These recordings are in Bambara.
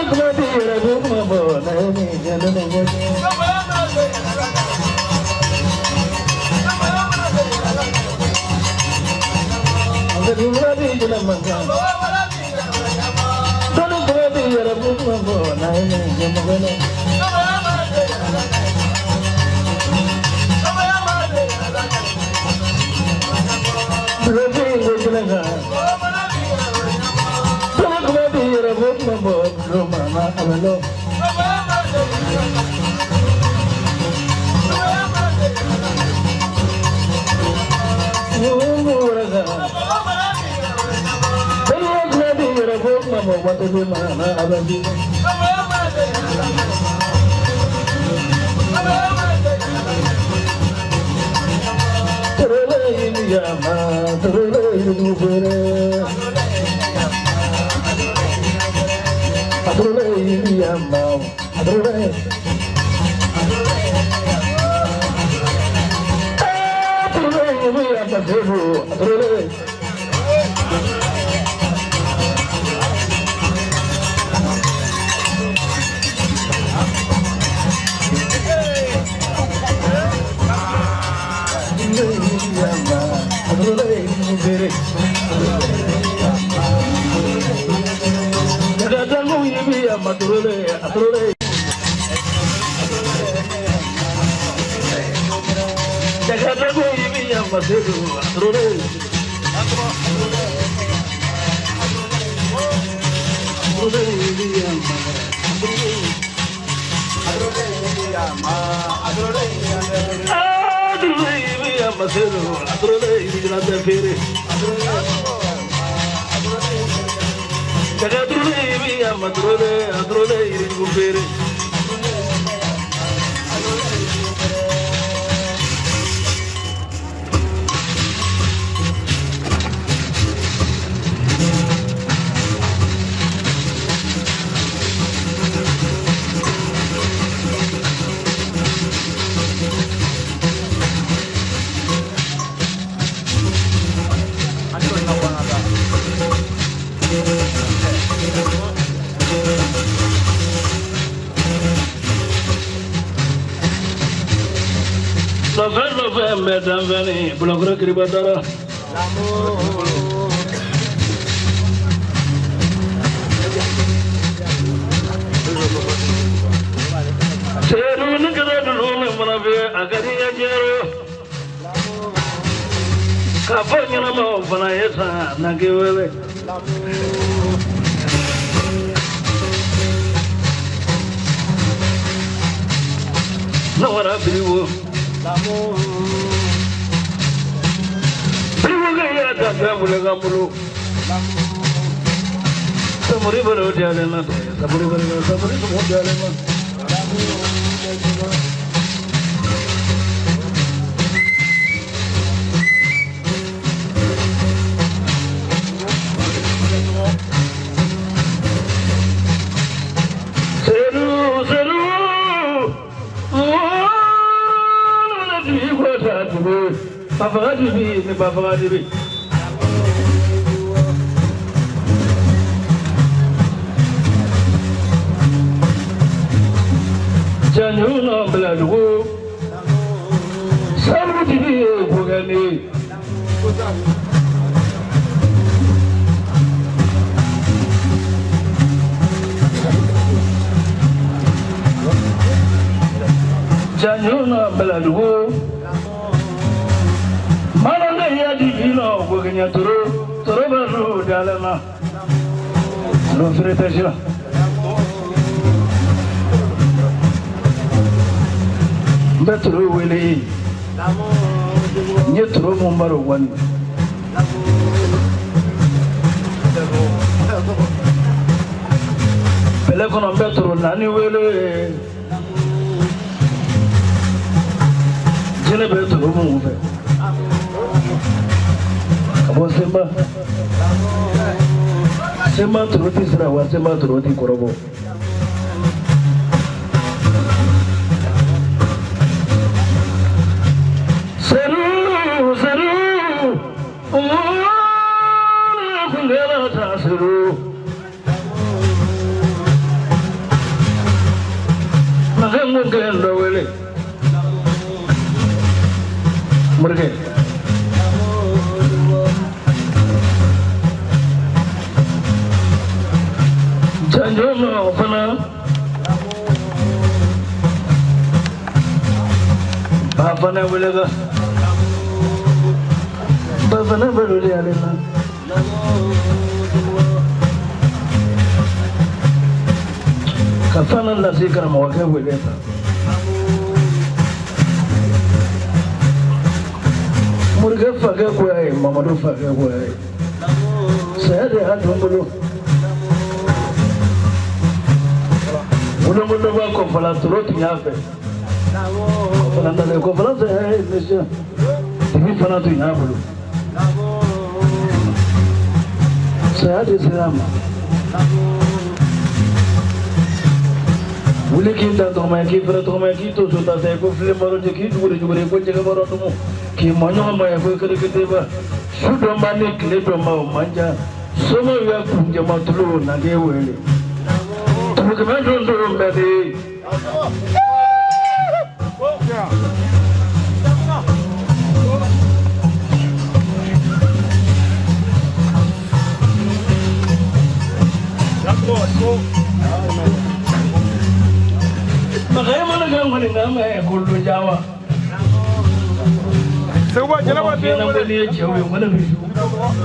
Kuma di yɛrɛ ko kuma bɔ na ye min jɛ ne ɲɛ. Kuma di jɛnɛ mankan. Dɔnni kuma di yɛrɛ ko kuma bɔ na ye min jɛ mɔgɔ la. Bulɔti ko jɛnɛ kan. Dɔnni kuma di yɛrɛ ko kuma bɔ bulon ma a bɛ lɔ. Dɔnni kuma di yɛrɛ ko kuma bɔ waati ma na a bɛ di. Turule yama, turule yufere. Turule yama, turule. Turule yama, turule. Turule yufere. Jagadangu yama, turule, turule. Jagadangu yama, turule. Turule. Lɔfɛ lɔfɛ n bɛ danfɛnni bulɔnkɔrɔ kiriba dara. Seedu ni kɛra ninnu ni mana fɛ a ka di n ye diɲɛ k'a fɔ ɲɛnamaw fana ye san na k'i wele. Ne wara biriwo. Biriwo ka y'a ta fɛn bolo ka bolo. Samori baro di ale ma. Samori baro samori sumu di ale ma. Seru seru. Bafaga dibi ni bafaga dibi. Janju na beladugu. Sabu dibi ye kogani. Janju na beladugu. Malanga ya dibi na koganya toro toro baru dalema. Lo fere tɛsi la. N bɛ toro wele n ye toro mun baro wani. Bɛlɛ kɔnɔ n bɛ toro naani wele. Jinɛ bɛ toro mun fɛ. Ka bɔ Senba. Senba toro ti sira wa Senba toro ti kɔrɔbɔ. Seru seru kungela ta seru. kelen dɔ wele morikɛ janjo ma o fana ba fana wele ka ba fana balo de ale la ka fana lase karamɔgɔkɛ wele ta morikɛ fakɛ ko y'a ye mamadu fakɛ ko y'a ye saya de y'a don bolo wolongo dɔ b'a kɔfala toro tun y'a fɛ kɔfala dalen kɔfala saya ye monsieur dibi fana tun y'a bolo saya de sera a ma wuli k'i da tɔgɔma ye k'i fɛrɛ tɔgɔma ye k'i to so ta sa ko filen baro jɛ k'i juguri juguri ko jɛgɛ baro tumu k'i mɔɲɔgɔn ma ye ko kereketeba su dɔnba ni tile dɔnba o man ca somaw ya kunjama tulu nage wele tulu kɛmɛ don don bɛɛ de Makaya mana kan wani na mai kullu jawa. Seguba jɛnɛba den wele. Ni ye cɛw ye mana bɛ su.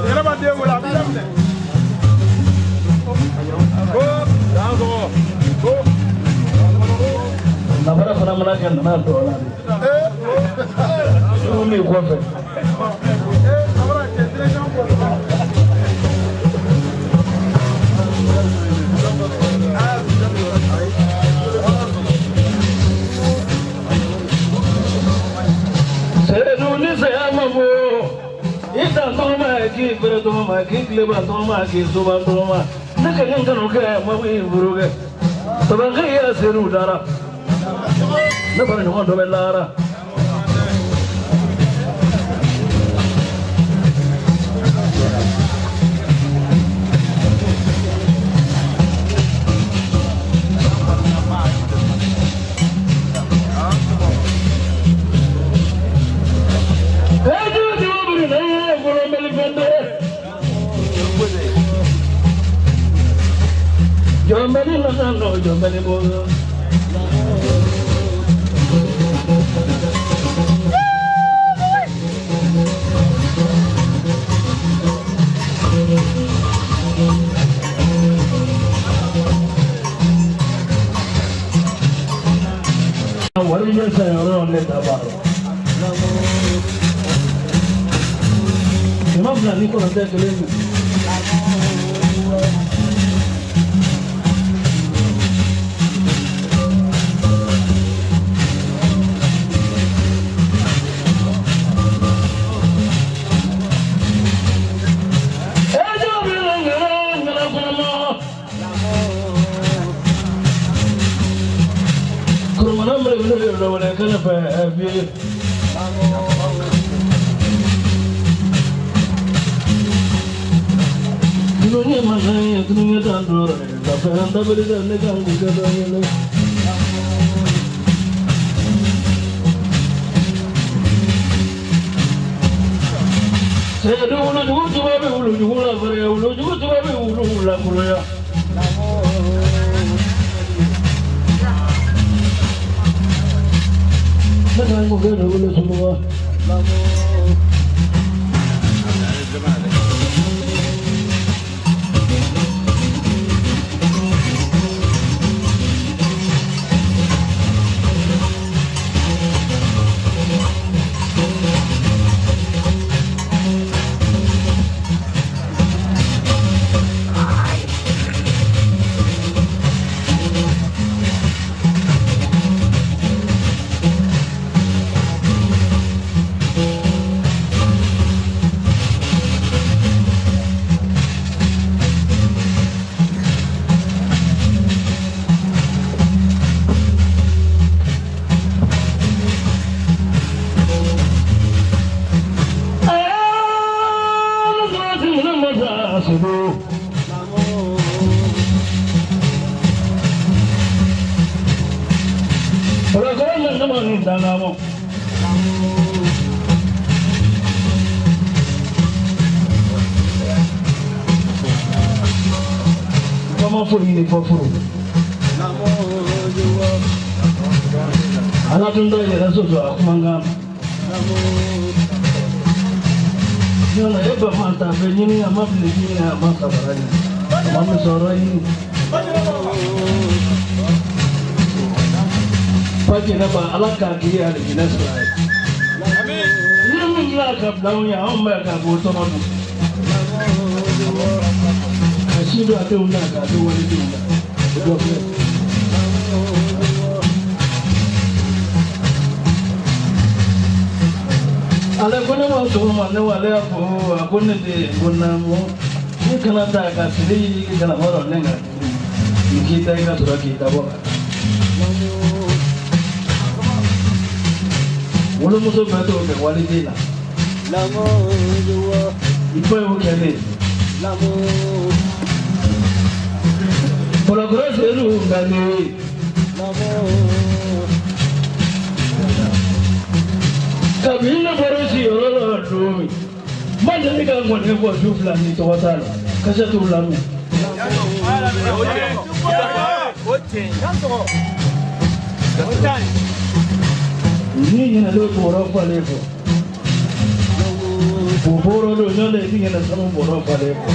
Jɛnɛba den wele a bɛ daminɛ. Ko dan sɔgɔ ko. Nabara fana mana kɛ nana dɔ la de. Sugu min kɔfɛ. Nabara cɛ direction kɔnɔ. Sedu ni saya ma bɔ i dan tɔgɔma ye k'i fɛrɛ tɔgɔma ye k'i tileba tɔgɔma ye k'i soba tɔgɔma ne ka n kanu kɛ ma b'i furu kɛ tabankɛ y'a seru dara ne fana ɲɔgɔn dɔ bɛ lahara. Jombali lasano, jombali bogo. Wari jɛ san yɔrɔ ne ta b'a la. Kɛmɛ fila ni kɔnɔntɔn kelen don. ni dangamɔ. Kɔmɔ foyi ɲini fɔ furu. Ala tun tɛ yɛrɛ sɔsɔ a kumakan. Yala e ba ma ta fɛn ɲini a ma fili ɲini a ma sabara ɲini a ma musɔrɔ ɲini. Ba ala k'a k'i ye alijinɛ sira ye. Yiri min dilan ka bila anw ye anw bɛ ka k'o tɔnɔ dun. Ka si don a denw na k'a don walidenw na. O dɔ filɛ. Ale ko ne ma sɔgɔma ne wa ale y'a fɔ a ko ne de ko naamu ne kana taa ka siri y'i kana hɔrɔn ne ka n k'i ta i ka sɔrɔ k'i dabɔ ka taa. Wolomuso bɛɛ t'o kɛ waliden la. I ba y'o kɛ ne ye. Kɔlɔkɔlɔ seru nka ne ye. Kabini ne bɔra siyɔrɔ la don min, n ma deli ka ŋɔni fɔ su fila ni tɔgɔ t'a la, kasa t'u lamɛn. Ni ɲinɛlen bɔrɔ falen kɔ, o bɔrɔ don ɲɔn de i ɲinɛ sanu bɔrɔ falen kɔ.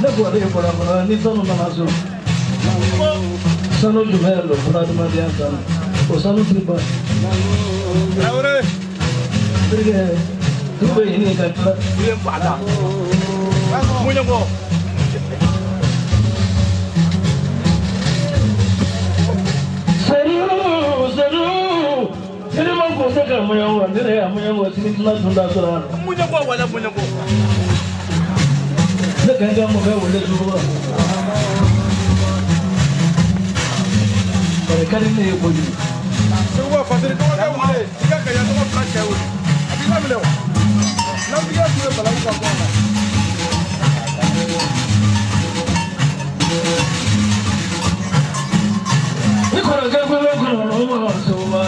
Ne bɔlen bɔra kɔnɔ ni sanu nana so, sanu jumɛn don bunadamadenya sanu, o sanu ti ban. Terikɛ, du bɛ ɲini ka tila. Seru, seri ma ko se ka muɲa wa ne yɛrɛ y'a muɲa wa sini tɛna dun da sɔrɔ a la. Ne ka n ka mɔkɛ wele sugu la. Bari ka di ne ye kojugu. Seguba fasiri tɔgɔ tɛ wele i ka gaɲa tɔgɔ fila cɛ wele a b'i laminɛ o lafiya tun ye balawu ka bɔ a la. I kɔrɔkɛ ko ne kɔrɔ ma soba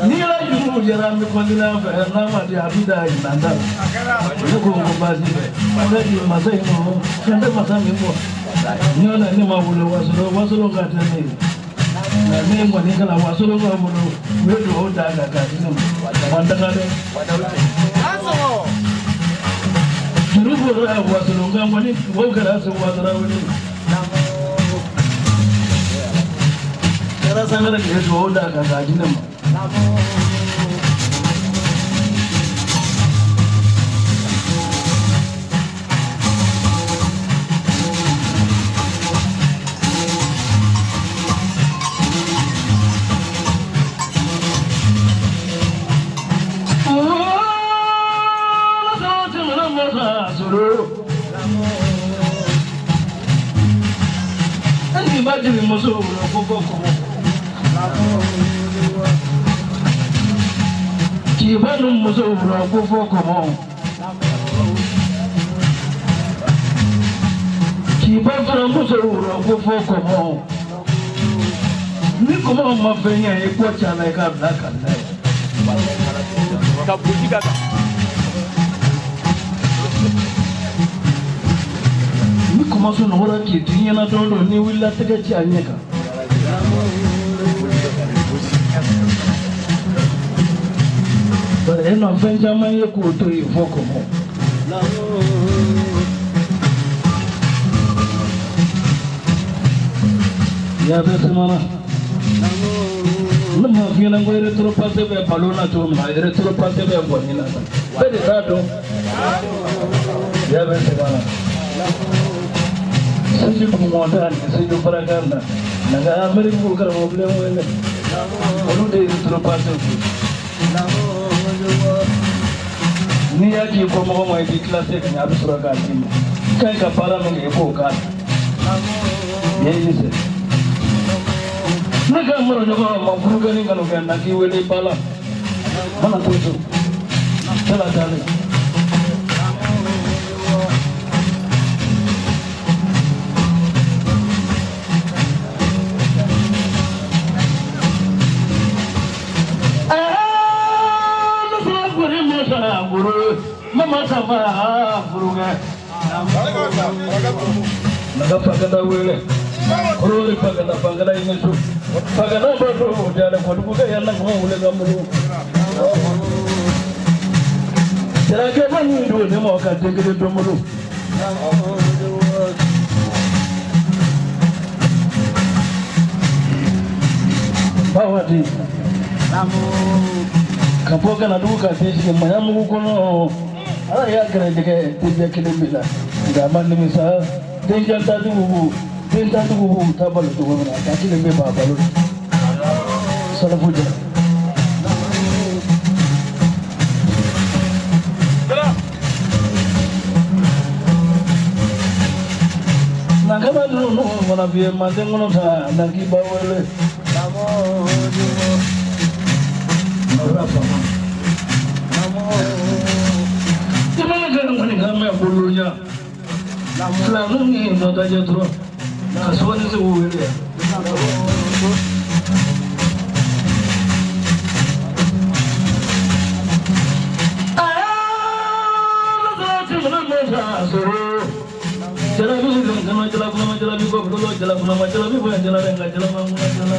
n'i yɛrɛ jugu jɛra an bɛ kɔntinɛ fɛ n'a ma di a bɛ da ɲinan ta la. Ne ko ko baasi tɛ ne di masa in ma fɛn tɛ masa min bɔ ɲɔn na ne ma wolo wasolon wasolon ka tɛ ne ye. Nka ne kɔni kalan wasolon ka bolo u ye dugawu d'a kan k'a di ne ma wa n daga dɛ. Juru bɔra wasolon kan kɔni dugawu kɛra Seguba Tarawele. Kɛra sangare de ye dugawu d'a kan k'a di ne ma. Ni ba jigin muso wolo ko fɔ kɔmɔ. K'i ba ni muso wolo ko fɔ kɔmɔ. K'i ba fana muso wolo ko fɔ kɔmɔ. Ni kɔmɔ ma fɛn ɲɛ i kɔ ca la i k'a bila ka na ye. Ka boji ka kan. Ni kɔmɔ sunɔgɔra k'i to i ɲɛna don dɔ n'i wulila tɛgɛ ci a ɲɛ kan. Bari e na fɛn caman ye k'o to yen fɔ kɔmɔ. Ya bɛ semana. Ne ma f'i ɲɛna ko rétro-passé bɛ ballon na cogo min na rétro-passé bɛ ngɔni na tan. Bɛɛ de t'a dɔn. Ya bɛ semana. Seju dugumɔta ni seju farakan na nka Amérique b'o karamɔgɔ bilen wele olu de ye rétro-passé ko. N'i y'a k'i kɔmɔgɔ ma i b'i kilase ka ɲɛ a bɛ sɔrɔ k'a d'i ma. I ka ɲi ka baara min kɛ i b'o k'a la. Ɲɛ y'i sɛ. Ne ka mara ɲɔgɔn ma furukɛni kanu kɛ na k'i wele ba la. Mana to so. Kɛla taalen. ma furukɛ. Naga pagada wele. Korori pagada pagada ingesu. Pagada bato jale kodugu ke yana ko wule gamulu. Serake mani do ne mo ka degede domulu. Bawati. Kapoka na duka tesi mayamu kono. Ala ya garijɛgɛ teliya kelen b'i la nka a ma nimisa den tatigiw den tatigiw b'u ta balo cogo min na a kelen bɛ b'a balo Salafu Jara. Nakaba ninnu fana bi ye manden kɔnɔ ta na k'i ba wele. Jamana kɛ kɔni ka mɛn bolo ɲa filaninw ni nɔdajɛ dɔrɔn ka sɔɔni se k'u wele yan. Jalabi jala jala jala jalabi ko ko jala jala jalabi ko jala renga jala mangula jala.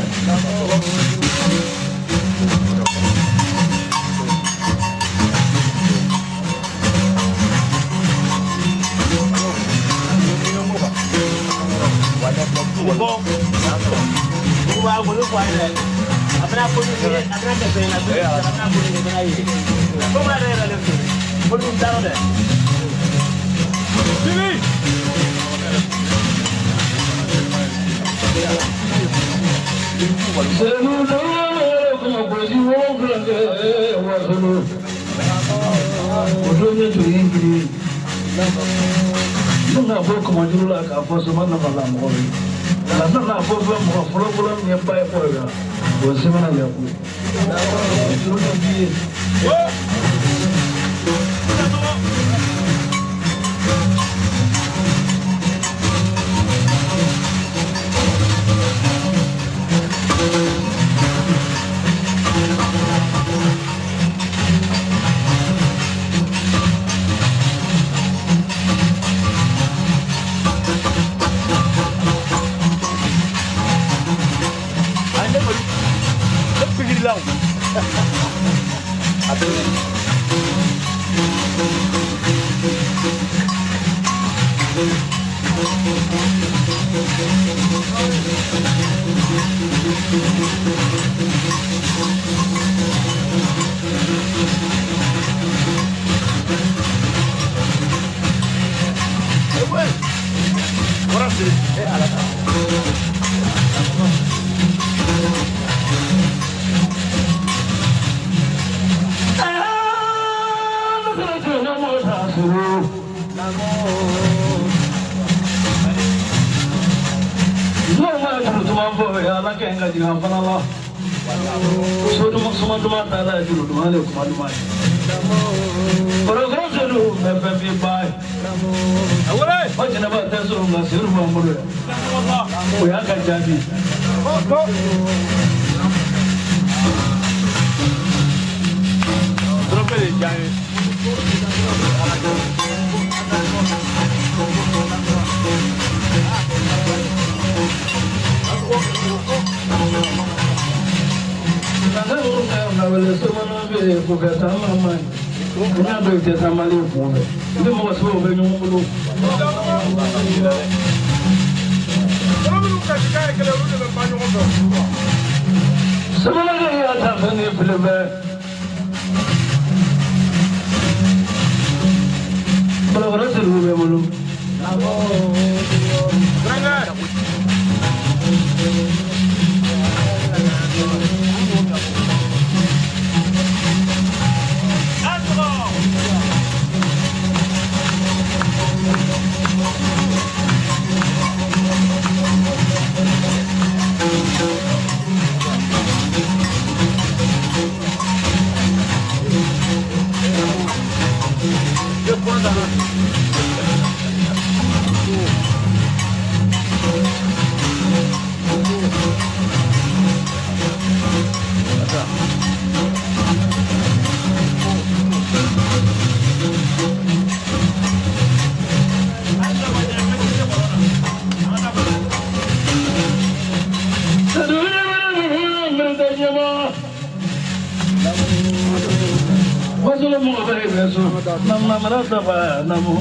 mɔgɔ ye bɛ so namara saba namu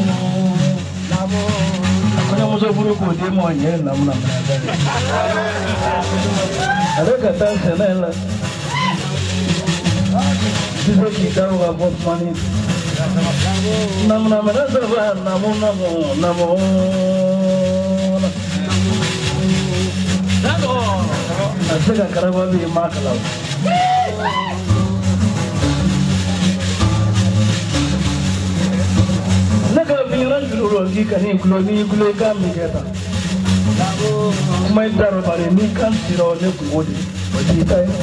kɔɲɔmuso furu k'o di mɔgɔ ɲɛ namu namara ale ka taa sɛnɛ la ti se k'i da o ka bɔ kuma ni namara saba namu namu namu. A se ka karaba bɛ yen maa kalan. Ne ka miɲɛna juru rɔ k'i ka n'i kulo n'i kulo i k'a min kɛ tan. Kuma in t'a rɔ bari n'i kan cira o ne kungo de o t'i ta ye.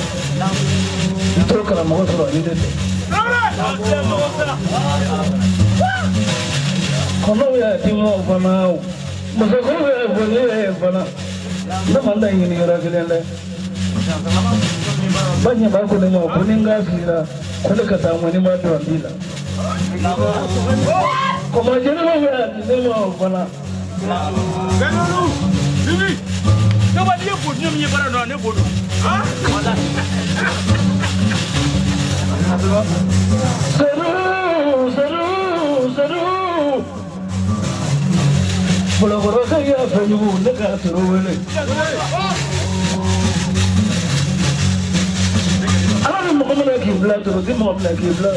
I t'o karamɔgɔ sɔrɔ ni ne tɛ. Kɔnɔw y'a di mɔ fana o musokɔrɔw y'a fɔ ne y'a ye fana ne man da ɲini yɔrɔ kelen dɛ. Ba ɲɛba ko ne ma ko ni n k'a sigira ko ne ka taa ŋɔni ma dɔn di la. Kɔmɔ jeliw y'a di ne ma o fana. Ne ba n'i ye bodun min ye baara nɔ ne b'o dɔn. Seru seru seru. Bolokɔrɔkɛ y'a fɛ jugu ne ka toro wele. Ala ni mɔgɔ min k'i bila toro ti mɔgɔ min k'i bila.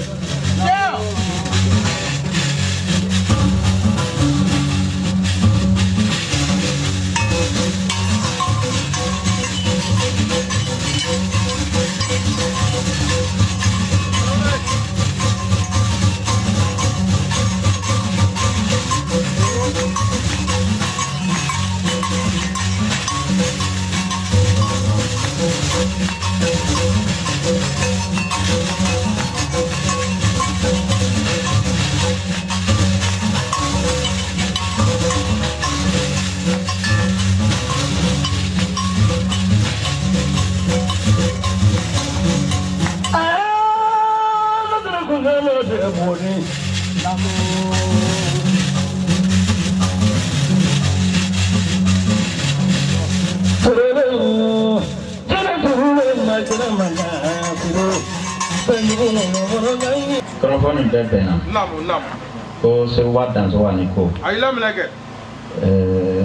Kɔrɔfɔ nin bɛɛ bɛnna. Naamu naamu. Ko Seguba Dansɔgɔ ani ko. A y'i laminɛ kɛ.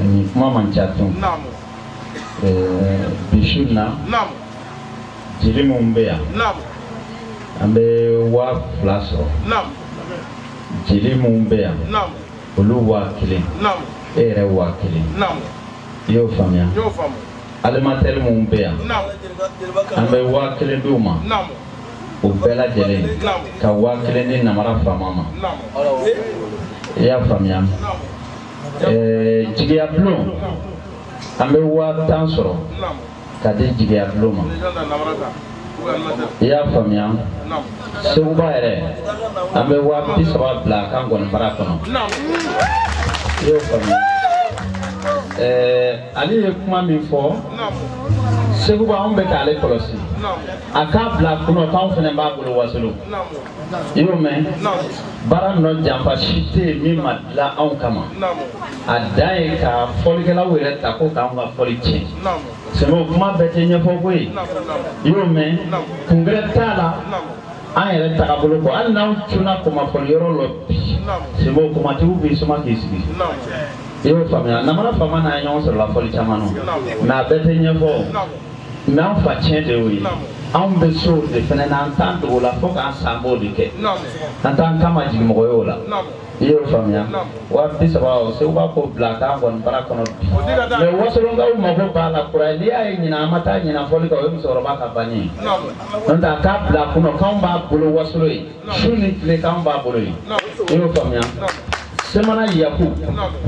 Nin kuma man ca tun. Naamu. Bi su in na. Naamu. Jeli minnu bɛ yan. Naamu. An bɛ 2000 sɔrɔ. Naamu. Jeli minnu bɛ yan. Naamu. Olu 1000. Naamu. E yɛrɛ 1000. Naamu. I y'o faamuya. N y'o faamu. Alimatɛri minnu bɛ yan. Naamu. An bɛ 1000 d'u ma. Naamu. O bɛɛ lajɛlen. Naamu. Ka 1000 di namara faama ma. Naamu. I y'a faamuya. Naamu. Jigiya bulon. An bɛ 10,000 sɔrɔ. Naamu. Ka di jigiya bulon ma. I y'a faamuya. Naamu. Seguba yɛrɛ an bɛ 30,000 bila a kan gɔnibara kɔnɔ. Naamu. I y'o faamuya. Ale ye kuma min fɔ. Naamu. Seguba anw bɛ k'ale kɔlɔsi. Naamu. A k'a bila kunna k'anw fana b'a bolo wasolo. Naamu. I y'o mɛn. Naamu. Baara nɔ janfa si tɛ yen min ma dilan anw kama. Naamu. A dan ye ka fɔlikɛlaw yɛrɛ ta ko k'anw ka fɔli tiɲɛ. Naamu. Sɛmɛ kuma bɛɛ tɛ ɲɛfɔ koyi. Naamu. I y'o mɛn. Naamu. Kun wɛrɛ t'a la. Naamu. An yɛrɛ tagabolo kɔ hali n'anw cunna kɔmafɔli yɔrɔ la bi. Naamu. Sɛmɛ kɔmatigiw b'i suma k'i sigi. Naamu. I y'o faamuya namara faama n'a ye ɲɔgɔn sɔrɔ la fɔli caman nɔ. Naamu. Mais a bɛɛ tɛ ɲɛfɔ. Naamu. Mais an fa tiɲɛ de y'o ye. Naamu. Anw bɛ so de fɛnɛ na an t'an dogo la fo k'an san b'o de kɛ. Naamu. An t'an kama jigin mɔgɔ ye o la. Naamu. I y'o faamuya. Naamu. 30,000 o Seguba k'o bila a kan gɔnibara kɔnɔ bi. O di ka taa. Mais wasolonkaw mako b'a la kura ye n'i y'a ye ɲinan an ma taa ɲinan fɔli kan o ye musokɔrɔba ka banni ye. Naamu. N'o tɛ a k'a bila a kunna k'anw b'a bolo wasolo ye. Su ni tile k'anw b'a bolo ye. Naamu. I y'o faamuya. Naamu. Semana Yaku. Naamu.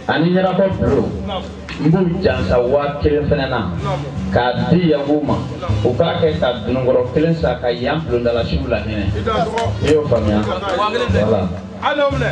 Ani ɲɛnabɔ bulon. Naamu. N b'u jansa 1000 fɛnɛ na. Naamu. K'a di Yaku ma. U k'a kɛ ka dununkɔrɔ kelen san ka yan bulondalasiw lahinɛ. I Dansɔgɔ. I y'o faamuya. I ka taa. Voilà. A n'o minɛ.